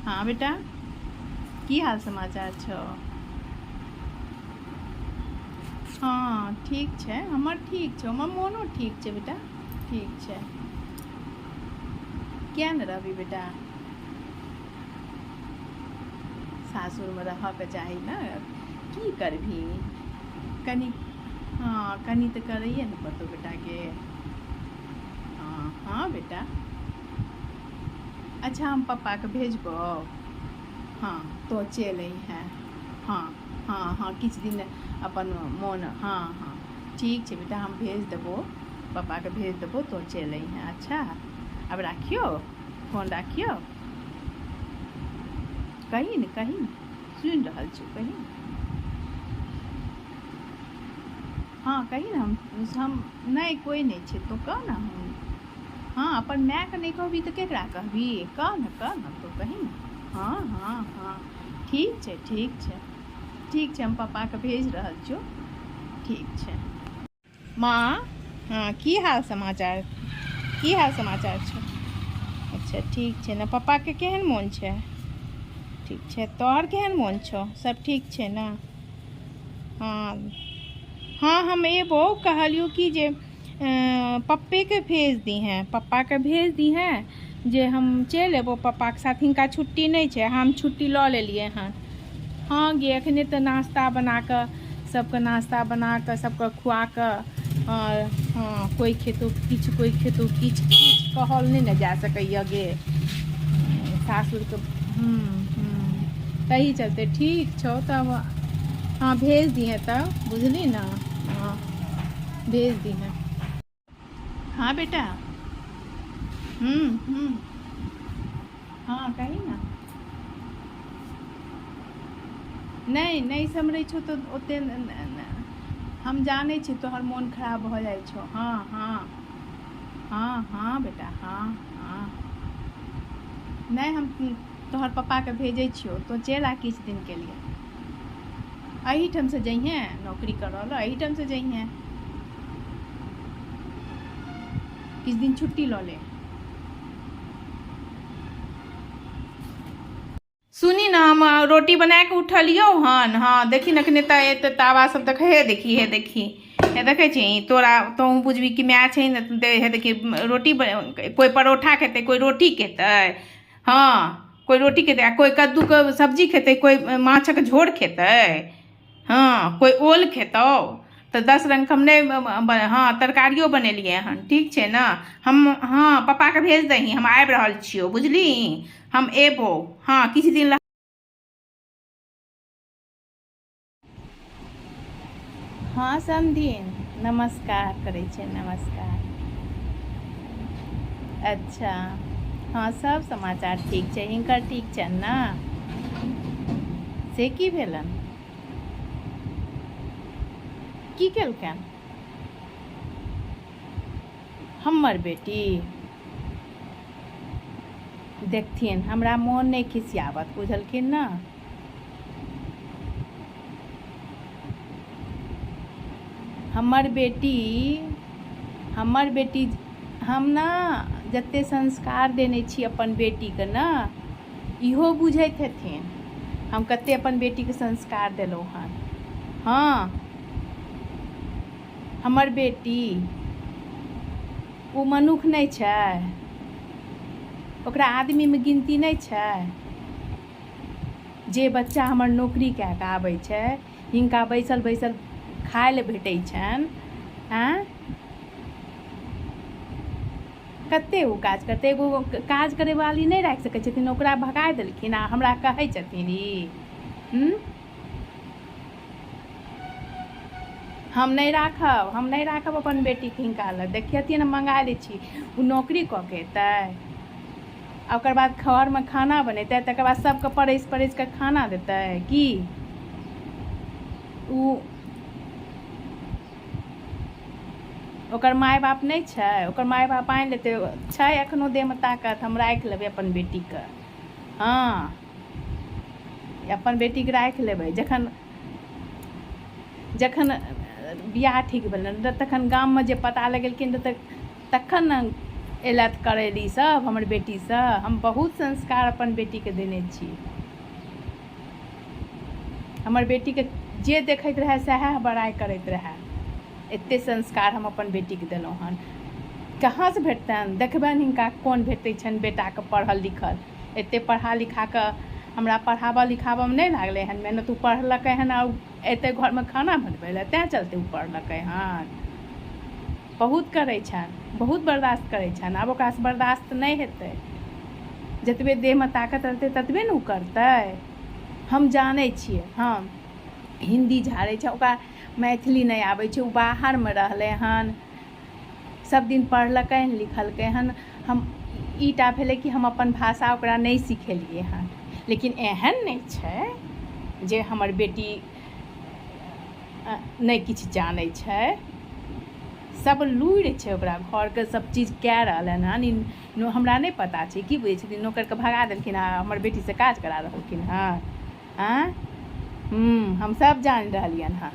हाँ बेटा, की हाल समाचार छौ? हँ ठीक छै, हमर ठीक छौ, हमर मोनो ठीक छै बेटा, ठीक छै। किया ने रहबी बेटा? सासुरमे रहऽके चाही ने, की करबही? कनि हँ कनि तऽ करैए ने पड़तौ बेटाके। हँ हँ बेटा। अच्छा हम पप्पाके भेजबौ। हँ तो चलि अइहेँ। हँ हँ हँ किछु दिन अपन मोन हँ हँ ठीक छै बेटा, हम भेज देबौ, पप्पाके भेज देबौ, तो चलि अइहेँ। अच्छा आब राखियौ, फोन राखियौ। कही ने, कही ने, सुनि रहल छी, कही ने। हँ कही ने। हम नहि, कोइ नहि छै, तू कह ने। हम हँ अपन मायके नहि कहबी तऽ केकरा कहबी? कह ने, कह ने, तू कही ने। हँ हँ हँ ठीक छै, ठीक छै, ठीक छै, हम पप्पाके भेज रहल छियौ। ठीक छै माँ। हँ की हाल समाचार, की हाल समाचार छै? अच्छा ठीक छै ने। पप्पाके केहन मोन छै? ठीक छै। तोहर केहन मोन छौ? सब ठीक छै ने? हँ हँ हम एबो। कहलियौ कि जे पप्पेके भेज दीहेँ, पप्पाके भेज दीहेँ जे हम चलि एबो पप्पाके साथ। हिनका छुट्टी नहि छै, हम छुट्टी लऽ लेलियै हन। हँ गे, एखने तऽ नाश्ता बना कऽ सबके नाश्ता बना कऽ सबके खुआ कऽ, हँ हँ कोइ खेतौ किछु, कोइ खेतौ किछु, किछु कहल नहि ने जा सकैए गे सासुरके। हूँ हूँ तही चलते ठीक छौ तब। हँ भेज दिहेँ तब, बुझली ने? हँ भेज दिहेँ। हाँ बेटा। हूँ हूँ हँ कही ने। नहि नहि सम्हरै छौ तऽ ओते हम जानै छी, तोहर मोन खराब भऽ जाइ छौ। हँ हँ हँ हँ बेटा, हँ हँ। नहि, हम तोहर पप्पाके भेजै छियौ, तोँ चलि आ किछु दिनके लिए। एहिठामसँ जइहेँ नौकरी करऽ लए, एहिठामसँ जइहेँ, किछु दिन छुट्टी लऽ ले। सुनी ने, हम रोटी बना कऽ उठलियौ हन। हँ देखी ने, एखने तऽ एते तावा सब देख, हे देखी, हे देखी, हे देखै छी तोरा, तोहूँ बुझबी कि माय छै ने। हे देखी, रोटी, कोइ परोठा खेतै, कोइ रोटी खेतै। हँ कोइ रोटी खेतै आ कोइ कद्दूके सब्जी खेतै, कोइ माछक झोर खेतै, हँ कोइ ओल खेतौ। तऽ 10 रङ्गके हम नहि, हँ तरकारियो बनेलियै हन। ठीक छै ने? हम हँ पप्पाके भेज दही, हम आबि रहल छियौ, बुझली? हम एबो। हँ किछु दिन। हँ समधिन, नमस्कार करै छै। नमस्कार। अच्छा हँ, सब समाचार ठीक छै। हिनकर ठीक छनि ने? से की भेलनि? की केलकनि हमर बेटी? देखथिन, हमरा मोन नहि खिसियाबत, बुझलखिन ने? हमर बेटी, हमर बेटी, हम ने जतेक संस्कार देने छी अपन बेटीके ने, इहो बुझैत हेथिन हम कतेक अपन बेटीके संस्कार देलहुँ हन। हँ हमर बेटी ओ मनुख नहि छै? ओकरा आदमीमे गिनती नहि छै? जे बच्चा हमर नौकरी कए कऽ आबै छै, हिनका बैसल बैसल खाय लए भेटै छनि। आँय कते ओ काज करतै? एगो काज करैवाली नहि राखि सकै छथिन? ओकरा भगा देलखिन आ हमरा कहै छथिन ई। हूँ हम नहि राखब, हम नहि राखब अपन बेटीके हिनका लग। देखियथिन, हम मँगा लै छी। ओ नौकरी कऽ के एतै आ ओकर बाद घरमे खाना बनेतै, तकर बाद सबके परसि परसि कऽ खाना देतै की? ओ ओकर माय बाप नहि छै? ओकर माय बाप आनि लेतै। छै एखनो देहमे ताकत, हम राखि लेबै अपन बेटीके। हँ अपन बेटीके राखि लेबै। जखन जखन बियाह ठीक भेलनि तखन गाममे जे पता लगेलखिन तऽ तखन ने एलथि करय लए ईसभ हमर बेटीसँ। हम बहुत संस्कार अपन बेटीके देने छी। हमर बेटीके जे देखैत रहए सएह बड़ाइ करैत रहए। एतेक संस्कार हम अपन बेटीके देलहुँ हन। कहाँसँ भेटतनि? देखबनि हिनका कोन भेटै छनि बेटाके पढ़ल लिखल। एतेक पढ़ा लिखा कऽ हमरा पढ़ाबऽ लिखाबऽमे नहि लागलै हन मेहनत। ओ पढ़लकै हन आ ओ अयतै घरमे खाना बनबै लए, तैँ चलते ओ पढ़लकै हन। बहुत करै छनि, बहुत बर्दाश्त करै छनि। आब ओकरासँ बर्दाश्त नहि हेतै। जतबे देहमे ताकत रहतै ततबे ने ओ करतै। हम जानै छियै, हँ, हिन्दी झाड़ै छै, ओकरा मैथिली नहि आबै छै। ओ बाहरमे रहलै हन, सब दिन पढ़लकै हन, लिखलकै हन। हम ई टा भेलै कि हम अपन भाषा ओकरा नहि सिखेलियै हन, लेकिन एहन नहि छै जे हमर बेटी नहि किछु जानै छै। सब लुरि छै ओकरा, घरके सब चीज कए रहलै हन। ई हमरा नहि पता छै की बुझै छथिन? नौकरके भगा देलखिन हँ, हमर बेटीसँ काज करा रहलखिन हँ। आँय, हम सब जानि रहलियनि हँ।